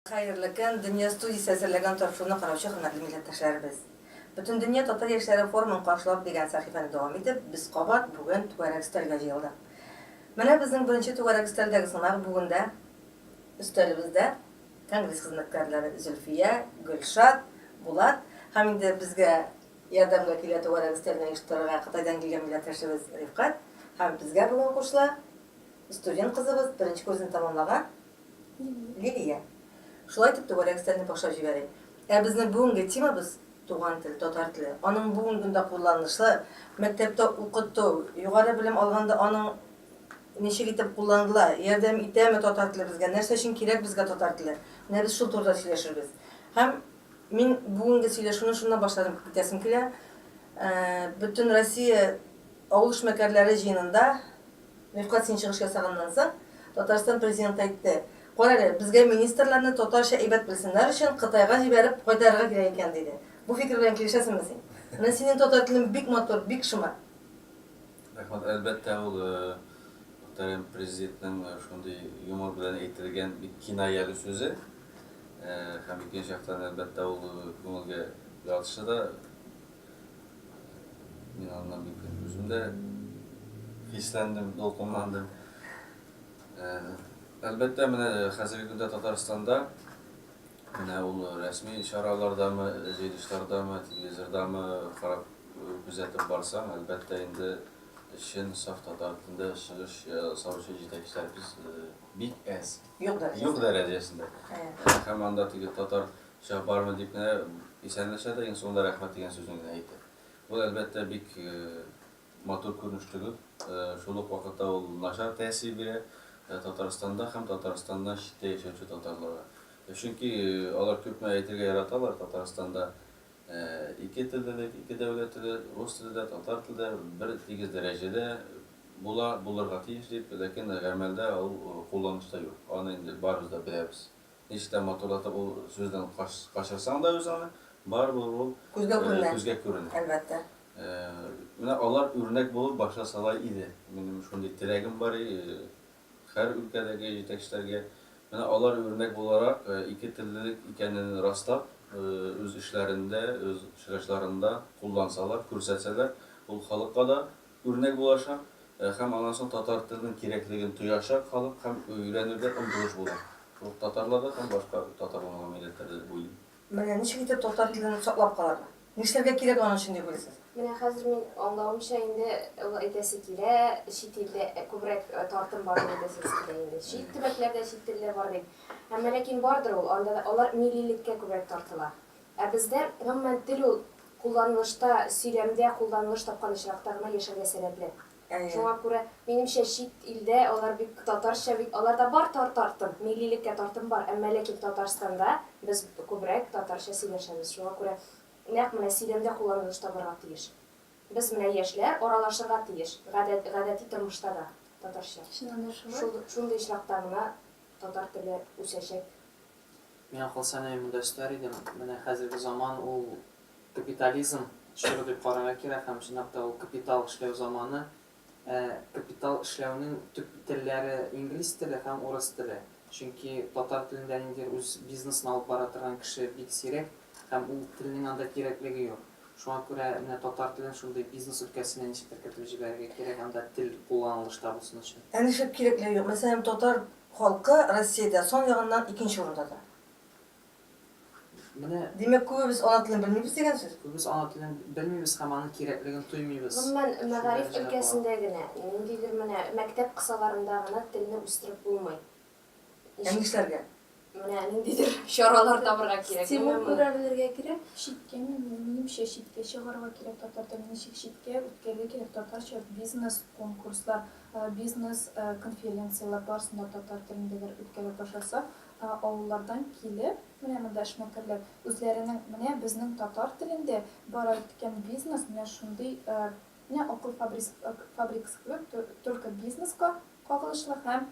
Хәерле көн, Дөнья студиясе әзерләгән тапшыруны караучы хөрмәтле милләттәшләребез! Бөтендөнья татар яшьләре форумын каршылап дигән сәхифәне дәвам итеп, без кабат бүген түгәрәк өстәлгә җыелдык. Менә безнең беренче түгәрәк өстәлдәге сынак бүген дә өстәлебездә конгресс хезмәткәрләре Зөлфия, Гөлшат, Булат һәм инде безгә ярдәмгә килә түгәрәк өстәлне оештырырга Кытайдан килгән милләттәшебез Рифкать һәм безгә бүген кушыла студент кызыбыз, беренче курсны тәмамлаган Лилия. Шулай итеп түгәрәк өстәлне башлап җибәрик. Ә безнең бүгенге темабыз, туган тел, татар теле. Аның бүгенге көндә кулланышы, мәктәптә укыту, югары белем алганда аның ничек итеп кулланыла, ярдәм итәме татар теле безгә, нәрсә өчен кирәк безгә татар теле? Менә без шул турыда сөйләшербез. Һәм мин бүгенге сөйләшүне шуннан башладым китәсем килә. Бөтен Россия авыл эшмәкәрләре җыенында Рифкать, син чыгыш ясаганнан соң, Татарстан Президенты әйтте, Кара әле, безгә министрларны татарча әйбәт белсеннәр өчен Кытайга җибәреп кайтарырга кирәк икән, диде. Бу фикер белән килешәсеңме син? Менә синең татар телең бик матур, бик шома. Рәхмәт. Әлбәттә, ул мөхтәрәм Президентның шундый юмор белән әйтелгән бик кинаяле сүзе. Һәм икенче яктан, әлбәттә, ул күңелгә ятышы да. Мин аннан бик үзем дә хисләндем, дулкынландым. Әлбәттә, менә хәзерге көндә Татарстанда менә ул рәсми чаралардамы, җыелышлардамы, телевизордамы карап күзәтеп барсаң, әлбәттә инде чын саф татар телендә чыгыш ясаучы җитәкчеләребез бик әз. Юк дәрәҗәсендә. Юк дәрәҗәсендә. Һәм анда теге татар Чак бармы дип кенә исәнләшә дә, иң соңында рәхмәт дигән сүзен генә әйтә. Бу, әлбәттә, бик матур күренеш түгел. Шул ук вакытта ул начар тәэсир бирә Татарстанда һәм Татарстаннан читтә яшәүче татарларга. Чөнки алар күпме әйтергә яраталар, Татарстанда ике теллелек, ике дәүләт теле, рус теле дә, татар теле дә бер тигез дәрәҗәдә була, булырга тиеш дип, ләкин гамәлдә ул кулланышта юк. Аны инде барыбыз да беләбез. Ничек тә матурлатып ул сүздән качырсаң да үз аны, барыбер ул Күзгә күренә. күзгә күренә. Әлбәттә. Менә алар үрнәк булып башласалар иде. Минем шундый теләгем бар, һәр өлкәдәге җитәкчеләргә. Менә алар үрнәк буларак, ике теллелек икәнен раслап, үз эшләрендә, үз чыгышларында куллансалар, күрсәтсәләр, ул халыкка да Үрнәк булачак һәм аннан соң татар теленең кирәклеген тоячак халык һәм өйрәнергә омтылыш була. Шул ук татарларда һәм башка татар булмаган милләтләрдә дип уйлыйм. Менә ничек итеп татар телен саклап калырга? Нишләргә кирәк аның өчен дип уйлыйсыз? Менә хәзер мин аңлавымча инде ул әйтәсе килә, чит илдә күбрәк тартым бар дип әйтәсегез килә инде. Чит төбәкләрдә чит телләр бар дип. Әмма ләкин бардыр ул, анда да алар миллилеккә күбрәк тартыла. Ә бездә, гомумән, тел ул кулланылышта, сөйләмдә кулланылыш тапкан очракта гына яшәргә сәләтле. Әйе. Шуңа күрә, минемчә, чит илдә алар бик татарча бик, аларда бар тар тартым, миллилеккә тартым бар, әмма ләкин Татарстанда без күбрәк татарча сөйләшәбез. Шуңа күрә нәкъ менә сөйләмдә кулланылыш табарга тиеш. Без менә яшьләр аралашырга тиеш, гадәт, гадәти тормышта да татарча. Чыннан да шулай. Шул, шундый очракта гына татар теле үсәчәк. Миңа калса, әнә мин монда өстәр идем, менә хәзерге заман ул капитализм чоры дип карарга кирәк һәм чынлап та ул капитал эшләү заманы. Ә капитал эшләүнең төп телләре инглиз теле һәм урыс теле. Чөнки татар телендә ниндидер үз бизнесын алып бара торган кеше бик сирәк һәм ул телнең анда кирәклеге юк. Шуңа күрә менә татар телен шундый бизнес өлкәсенә ничектер кертеп җибәрергә кирәк, анда тел кулланылышта булсын өчен. Ә нишләп кирәклеге юк? Мәсәлән, татар Халкы Россиядә сан ягыннан икенче урында тора. Менә. Димәк, күбебез ана телен белмибез дигән сүз? Күбебез ана телен белмибез һәм аның кирәклеген тоймыйбыз. Гомумән, Шул мәгариф дәрәҗәдә кала. өлкәсендә генә, ниндидер менә мәктәп кысаларында гына телне үстереп булмый. Ә нишләргә? Менә ниндидер чаралар табырга кирәк. Стимул күрә белергә кирәк. Читкә, минемчә, читкә чыгарырга кирәк татар телен. Ничек читкә үткәрергә кирәк татарча бизнес конкурслар, бизнес конференцияләр барысын да татар телендә гер үткәрә башласак, авыллардан килеп, менә монда эшмәкәрләр үзләренең менә безнең татар телендә бара икән бизнес, менә шундый менә акыл фабрикасы кебек, только бизнеска кагылышлы һәм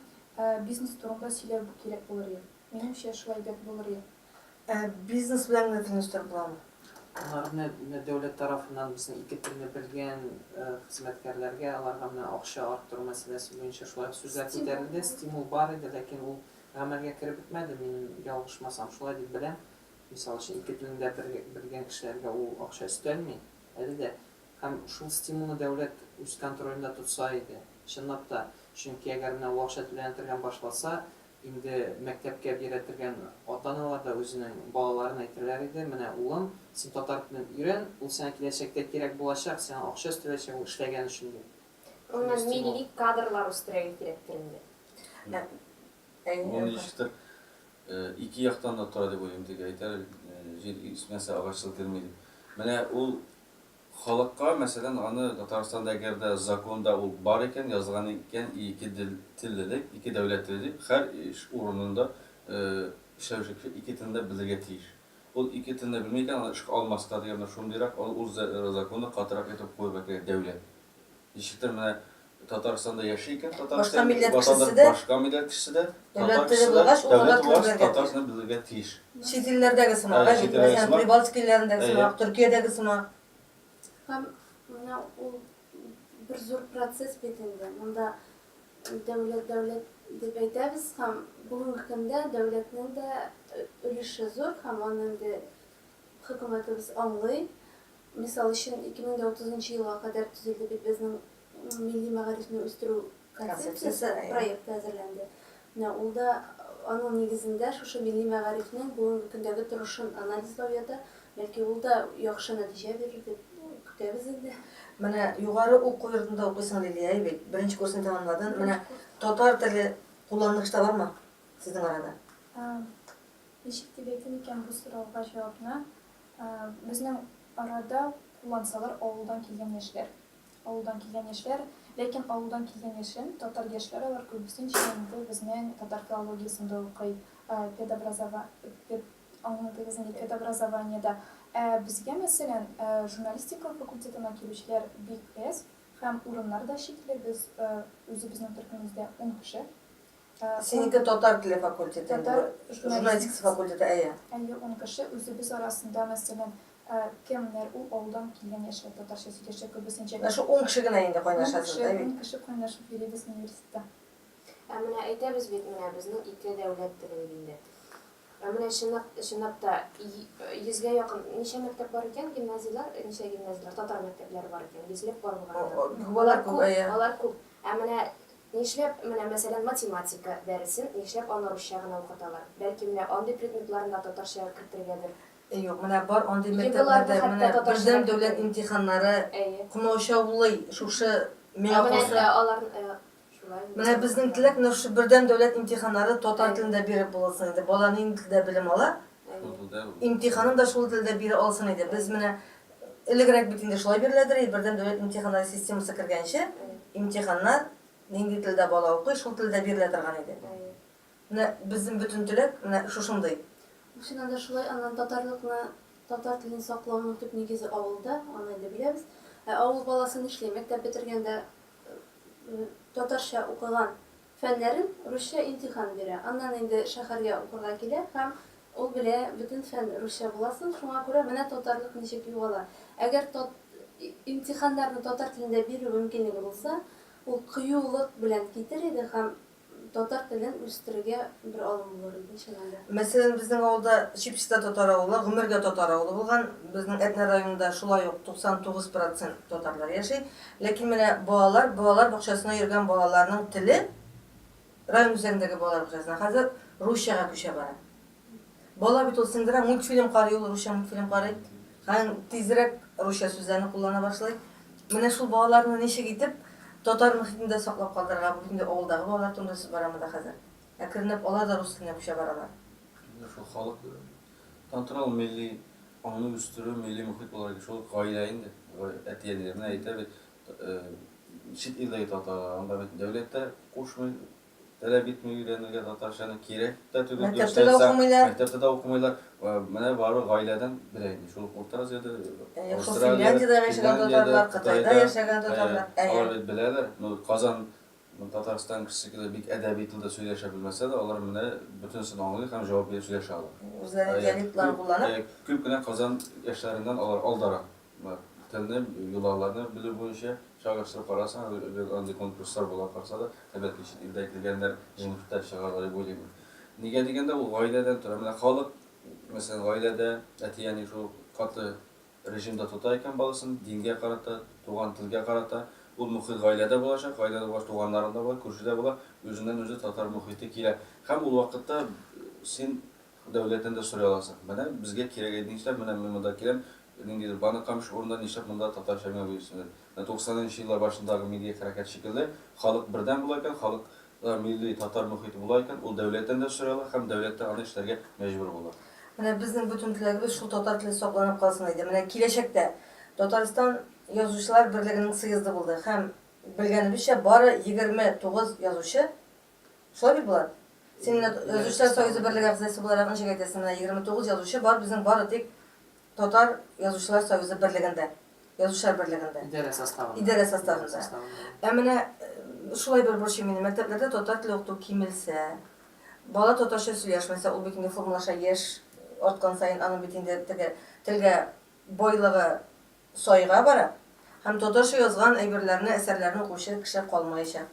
бизнес турында сөйләү кирәк булыр иде. Минемчә, шулай әйбәт булыр иде. Ә бизнес белән генә телне үстереп буламы? Алар менә менә дәүләт тарафыннан безнең ике телне белгән хезмәткәрләргә, аларга менә акча арттыру мәсьәләсе буенча шулай ук сүзләр Стимул. күтәрелде. Стимул бар иде, ләкин ул гамәлгә кереп бетмәде, минем ялгышмасам, шулай дип беләм. Мисал өчен, ике телне дә белгән кешеләргә ул акча өстәлми әле дә. Һәм шул стимулны дәүләт үз контролендә тотса иде, чынлап та. Чөнки әгәр менә ул акча түләнә торган башласа, инде мәктәпкә бирә торган ата-аналар да үзенең балаларын әйтерләр иде, менә, улым, син татар телен өйрән, ул сиңа киләчәктә кирәк булачак, сиңа акча өстәләчәк ул эшләгән өчен дип. Гомумән, милли кадрлар үстерергә кирәктер инде. Ул ничектер ике яктан да тора дип уйлыйм, теге әйтәләр бит, җил исмәсә агач селкенми дип. Менә ул халыкка, мәсәлән, аны Татарстанда әгәр дә законда ул бар икән, язылган икән, ике теллелек, ике дәүләт теле дип, һәр эш урынында эшләүче кеше ике телне дә белергә тиеш. Ул ике телне белми икән, аны эшкә алмаска дигән менә шундыйрак, ул законны катырак итеп куярга кирәк дәүләт. Ничектер менә Татарстанда яши икән, татар Башка милләт кешесе дә, башка милләт кешесе дә, дәүләт теле булгач, ул татар телен татар телен белергә тиеш. Чит илләрдәге сымак, әйе, мәсәлән, Прибалтика илләрендәге сымак, Төркиядәге сымак. Һәм менә ул бер зур процесс бит инде. Монда дәүләт, дәүләт дип әйтәбез һәм бүгенге көндә дәүләтнең дә өлеше зур һәм аны инде хөкүмәтебез аңлый. Мисал өчен, 2030 нчы елга кадәр төзелде бит безнең милли мәгарифне үстерү концепциясе проекты әзерләнде. Менә ул да аның нигезендә шушы милли мәгарифнең бүгенге көндәге торышын анализлау ята. Бәлки ул да яхшы нәтиҗә бирер дип көтәбез инде. Менә югары уку йортында укыйсың, Лилия, әйе бит? Беренче курсны тәмамладың. Менә татар теле кулланылышта бармы сезнең арада? Ничек дип әйтим икән бу сорауга җавапны? Безнең арада куллансалар авылдан килгән яшьләр. Авылдан килгән яшьләр, ләкин авылдан килгән яшьләрне, татар яшьләр алар күбесенчә инде безнең татар филологиясендә укый, педобразова, пед, аңладыгыз инде, педобразованиедә. Ә безгә, мәсәлән, журналистика факультетына килүчеләр бик әз һәм урыннар да чикле, без үзебезнең төркемебездә ун кеше. Синеке татар теле факультеты инде бу. Журналистикасы факультеты, әйе. Әйе, ун кеше. Үзебез арасында, мәсәлән, кемнәр ул авылдан килгән яшьләр татарча сөйләшә күбесенчә. Менә шул ун кеше генә инде кайнашасыз, әйе бит? Ун кеше кайнашып йөрибез университетта. Ә менә әйтәбез бит, менә безнең ике дәүләт теле дип инде. Ә менә чынлап, чынлап та, йөзгә якын ничә мәктәп бар икән, гимназияләр, ничә гимназияләр, татар мәктәпләре бар икән, йөзләп бар бугай. Алар күп, әйе. Алар күп. Ә менә Нишләп, менә, мәсәлән, математика дәресен нишләп аны русча гына укыталар? Бәлки, менә андый предметларны да татарча кертергәдер? Юк, менә бар андый мәктәпләрдә, менә бердәм дәүләт имтиханнары комачаулый шушы миңа калса. Менә безнең теләк менә шушы бердәм дәүләт имтиханнары татар телендә биреп булсын иде. Бала нинди телдә белем ала, имтиханын да шул телдә бирә алсын иде. Без менә Элегрәк бит инде шулай биреләдер иде, бердәм дәүләт имтиханнары системасы кергәнче, имтиханнар нинди телдә бала укый, шул телдә бирелә торган иде. Менә безнең бөтен теләк менә шушындый. Чыннан да шулай, аннан татарлыкны, татар телен саклауның төп нигезе авылда, аны инде беләбез. Ә авыл баласы нишли? Мәктәп бетергәндә татарча укыган фәннәрен русча имтихан бирә. Аннан инде шәһәргә укырга килә һәм ул белә, бөтен фән русча буласын, шуңа күрә менә татарлык ничек югала. Әгәр тат имтиханнарны татар телендә бирү мөмкинлеге булса, ул кыюлык белән китер иде һәм татар телен үстерергә бер алым булыр иде, чыннан да. Мәсәлән, безнең авылда чип-чиста татар авылы, гомергә татар авылы булган. Безнең Әтнә районында шулай ук 99 процент татарлар яши. Ләкин менә балалар, балалар бакчасына йөргән балаларның теле, район үзәгендәге балалар бакчасына, хәзер русчага күчә бара. Бала бит ул сеңдерә, мультфильм карый ул, русча мультфильм карый. Һәм тизрәк русча сүзләрне куллана башлый. Менә шул балаларны ничек итеп татар мохитендә саклап калдырырга, бу бит инде авылдагы балалар турында сүз бара монда хәзер. Әкренләп алар да рус теленә күчә баралар. Менә шул халык тантаналы милли аңны үстерү, милли мохит буларак шул гаилә инде. Әти-әниләр менә әйтә бит, чит илдәге татарлар, анда бит дәүләт тә кушмый, таләп итми өйрәнергә татарчаны, кирәк тә түгел, Мәктәптә дә укымыйлар. Мәктәптә дә укымыйлар. Менә бары гаиләдән белә инде. Шул ук Урта Азиядә, Австралиядә, Финляндиядә яшәгән татарлар, Кытайда яшәгән татарлар. Алар бит беләләр. Ну, Казан Татарстан кешесе кебек бик әдәби телдә сөйләшә белмәсә дә, алар менә бөтенесен аңлый һәм җавап биреп сөйләшә ала. Үзләренең диалектларын кулланып. Күп кенә Казан яшьләреннән алар алдарак. Телне, йолаларны белү буенча чагыштырып карасаң, андый конкурслар була калса да, әлбәттә, чит илдән килгәннәр җиңеп тә чыгарлар дип уйлыйм. Нигә дигәндә, ул гаиләдән тора. Менә халык, мәсәлән, гаиләдә әти-әни шул каты режимда тота икән баласын, дингә карата, туган телгә карата, ул мохит гаиләдә булачак, гаиләдә булгач, туганнарында була, күршедә була, үзеннән-үзе татар мохите килә. Һәм ул вакытта син дәүләттән дә сорый аласың. Менә безгә кирәк иде, нишләп менә мин монда киләм, ниндидер банк камыш урында нишләп монда татарча миңа бирсеннәр. Менә 90 нчы еллар башындагы милли хәрәкәт шикелле, халык бердәм була икән, халык милли татар мохите була икән, ул дәүләттән дә сорый ала һәм дәүләт тә аны эшләргә мәҗбүр була. Менә безнең бөтен теләгебез шул татар теле сакланып калсын иде. Менә киләчәктә Татарстан Язучылар берлегенең съезды булды һәм, белгәнебезчә, бары 29 язучы, шулай бит, Булат? Син менә Язучылар союзы берлеге әгъзасы буларак ничек әйтәсең, менә 29 язучы бар безнең бары тик Татар Язучылар союзы берлегендә, Язучылар берлегендә. Идарә составында. Идарә составында. Ә менә шулай бер борчый мине, мәктәпләрдә татар теле укыту кимелсә, бала татарча сөйләшмәсә, ул бит инде формалаша, яшь арткан саен аның бит инде теге телгә байлыгы сайга бара һәм татарча язган әйберләрне, әсәрләрне укучы кеше калмаячак.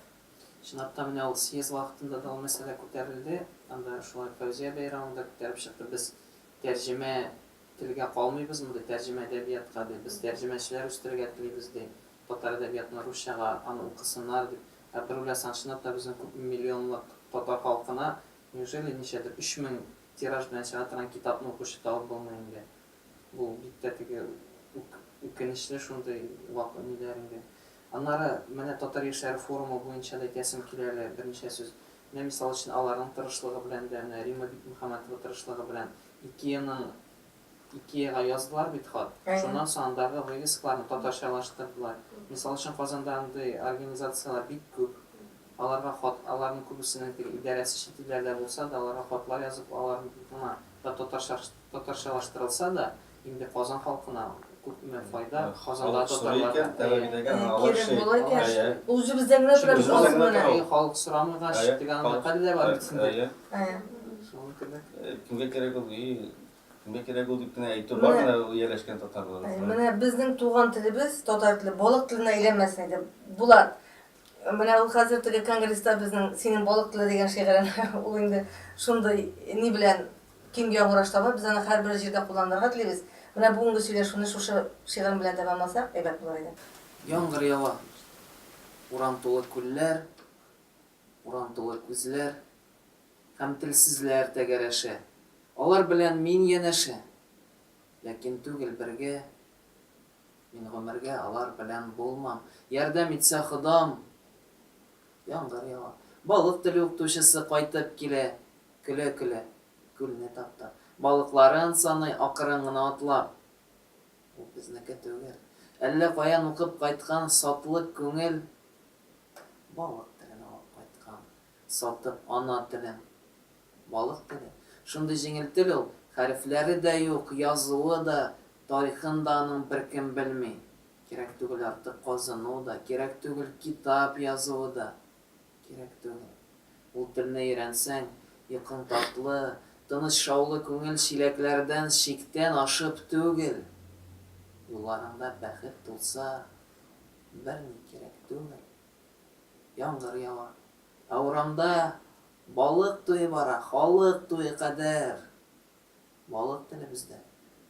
Чынлап та, менә ул съезд вакытында да ул мәсьәлә күтәрелде. Анда шулай Фәүзия Бәйрәмова да күтәреп чыкты. Без тәрҗемә телгә калмыйбыз мондый тәрҗемә әдәбиятка, ди. Без тәрҗемәчеләр үстерергә телибез, ди. Татар әдәбиятына русчага аны укысыннар, дип. Ә бер уйласаң, чынлап та безнең күпмиллионлык татар халкына неужели ничәдер 3000 тираж белән чыга торган китапны укучы табып булмый инде. Бу бик тә теге үкенечле шундый вак ниләр инде. Аннары менә Татар яшьләре форумы буенча да әйтәсем килә әле берничә сүз. Менә мисал өчен аларның тырышлыгы белән дә, менә Римма Бикмөхәммәтова тырышлыгы белән Икеаның Икеага яздылар бит хат. Шуннан соң андагы вывескаларны татарчалаштырдылар. Мисал өчен Казанда андый организацияләр бик күп. Аларга хат, аларның күбесенең теге идарәсе чит илләрдә булса да, аларга хатлар язып, аларны да татарча татарчалаштырылса да, инде Казан халкына күпме файда, Казандагы Халык сорый татарларга, икән, таләп әйе. итә икән, алар Кирәк эшли. була икән. Әйе. Ул үзебездән генә тора бит, Үзебездән алсын генә менә. тора ул. Әйе, халык сорамыйгач, Әйе, теге анда халык, мәкалә дә бар бит инде. әйе. Әйе. Шуның кебек. Кемгә кирәк ул, и, кемгә кирәк ул дип кенә әйтү бар Менә менә ул ияләшкән татарлар. Әйе, менә безнең туган телебез, татар теле, балык теленә әйләнмәсен иде. Булат, менә ул хәзер теге конгресста безнең синең балык теле дигән шигырен, ул инде шундый ни белән киң яңгыраш таба, без аны һәрбер җирдә кулланырга телибез. Менә бүгенге сөйләшүне шушы шигырем белән тәмамласак, әйбәт булыр иде. Яңгыр ява. Урам тулы күлләр, Урам тулы күзләр Һәм телсезләр тәгәрәшә. Алар белән мин янәшә. Ләкин түгел бергә. Мин гомергә алар белән булмам. Ярдәм итсә Ходам. Яңгыр ява. Балык теле укытучысы кайтып килә. Көлә-көлә, күлне таптап. Балыкларын саный акрын гына атлап. Ул безнеке түгел. Әллә каян укып кайткан сатлык күңел балык телен алып кайткан. Сатып ана телен. Балык теле. Шундый җиңел тел ул, хәрефләре дә юк, язуы да, тарихын да аның беркем белми. Кирәк түгел артык казыну да, кирәк түгел китап язуы да. Кирәк түгел. Ул телне өйрәнсәң, йокың татлы, тыныч шаулы күңел чиләкләрдән чиктән ашып түгел. Юлларыңда бәхет тулса, берни кирәк түгел. Яңгыр ява. Ә урамда балык туе бара, халык туе кадәр. Балык телебездә.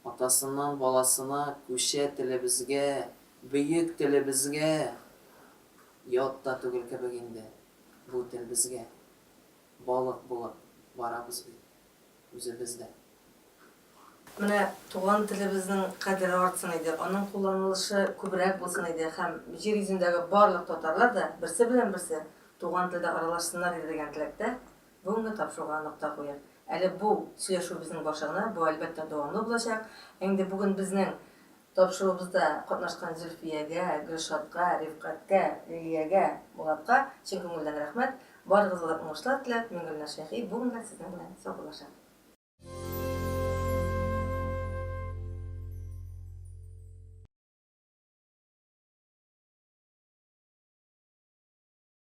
Атасыннан баласына күчә телебезгә, бөек телебезгә. Ят та түгел кебек инде бу тел безгә. Балык булып барабыз бит үзебез дә. Менә туган телебезнең кадере артсын иде, аның кулланылышы күбрәк булсын иде һәм җир йөзендәге барлык татарлар да берсе белән берсе туган телдә аралашсыннар иде дигән теләктә бүгенге тапшыруга нокта куйыйк. Әле бу сөйләшүебезнең башы гына, бу, әлбәттә, дәвамлы булачак. Ә инде бүген безнең тапшыруыбызда катнашкан Зөлфиягә, Гөлшатка, Рифкатькә, Лилиягә, Булатка чын күңелдән рәхмәт. Барыгызга да уңышлар теләп, мин Гөлназ Шәйхи бүгенгә сезнең белән саубуллашам.